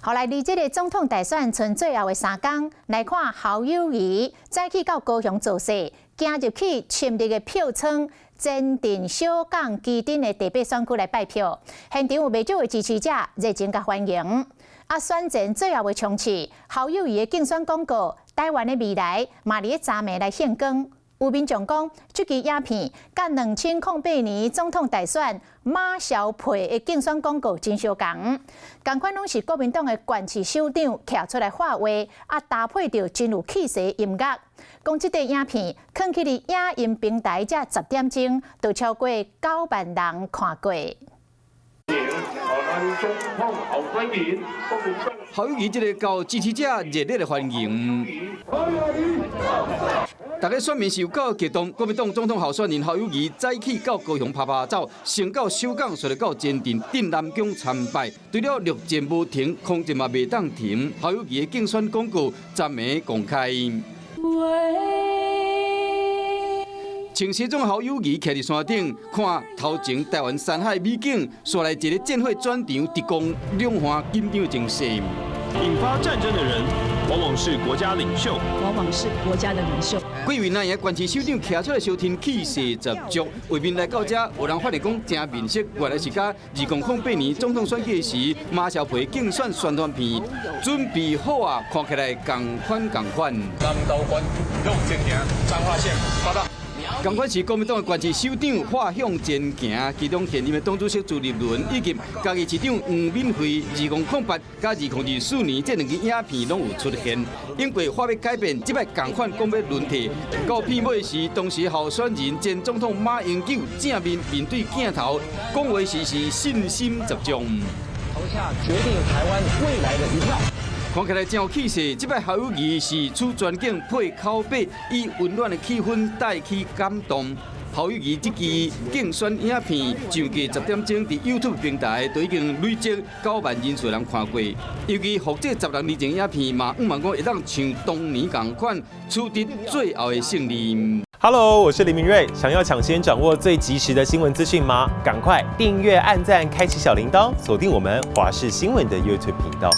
後來，離這个總統大選賰最後的3工，來看侯友宜早起到高雄造勢，行入去深綠的票倉，前鎮小港旗津的第八選區來拜票，現場有袂少的支持者熱情共歡迎。啊，選前最後的衝刺，侯友宜的競選廣告《台灣的未來》嘛佇咧昨暝來獻光。有民眾講，這支影片佮2008年總統大選馬蕭配的競選廣告真相仝，仝款攏是國民黨的縣市首長徛出來喊話，啊搭配著真有氣勢的音樂。講這塊影片囥去佇影音平台這10點鐘，就超過9萬人看過。侯友宜這个到支持者熱烈的歡迎。大家選民是有夠激動，國民黨總統候選人侯友宜早起到高雄趴趴走，先到小港，隨著到前鎮鎮南宮參拜，除了綠箭無停，空箭嘛袂當停。侯友宜的競選廣告昨暝公開。穿西裝侯友宜徛佇山頂，看頭前台灣山海美景，紲來一个戰火轉場，直攻兩岸緊張情勢。引發戰爭的人，往往是國家領袖，往往是國家的領袖。幾位藍營縣市首長徛出來相挺，氣勢十足。畫面來到這，有人發現講誠面熟，原來是佮2008年總統選舉時馬蕭配競選宣傳片準備好啊，看起來仝款仝款。南投縣向前行，彰化縣報到。仝款是國民黨的縣市首長畫向前行，其中現任的黨主席朱立倫以及嘉義市長黃敏惠，2008佮2024年這兩支影片攏有出現。英國話欲改變，這擺仝款講欲輪替。到片尾時，當時候選人前總統馬英九正面面對鏡頭，講話時是信心十足。投下決定台灣未來的一票。看起來真有氣勢，這擺侯友宜是出全景配口白，以溫暖的氣氛帶起感動。侯友宜這支競選影片上架10點鐘，佇 YouTube 平台都已經累積9萬人數人看過。尤其複製16年前影片嘛，向望講會當像當年仝款取得最後的勝利。 Hello，我是林明瑞，想要搶先掌握最及時的新聞資訊嗎？趕快訂閱、按讚、開啟小鈴鐺，鎖定我們華視新聞的 YouTube 頻道。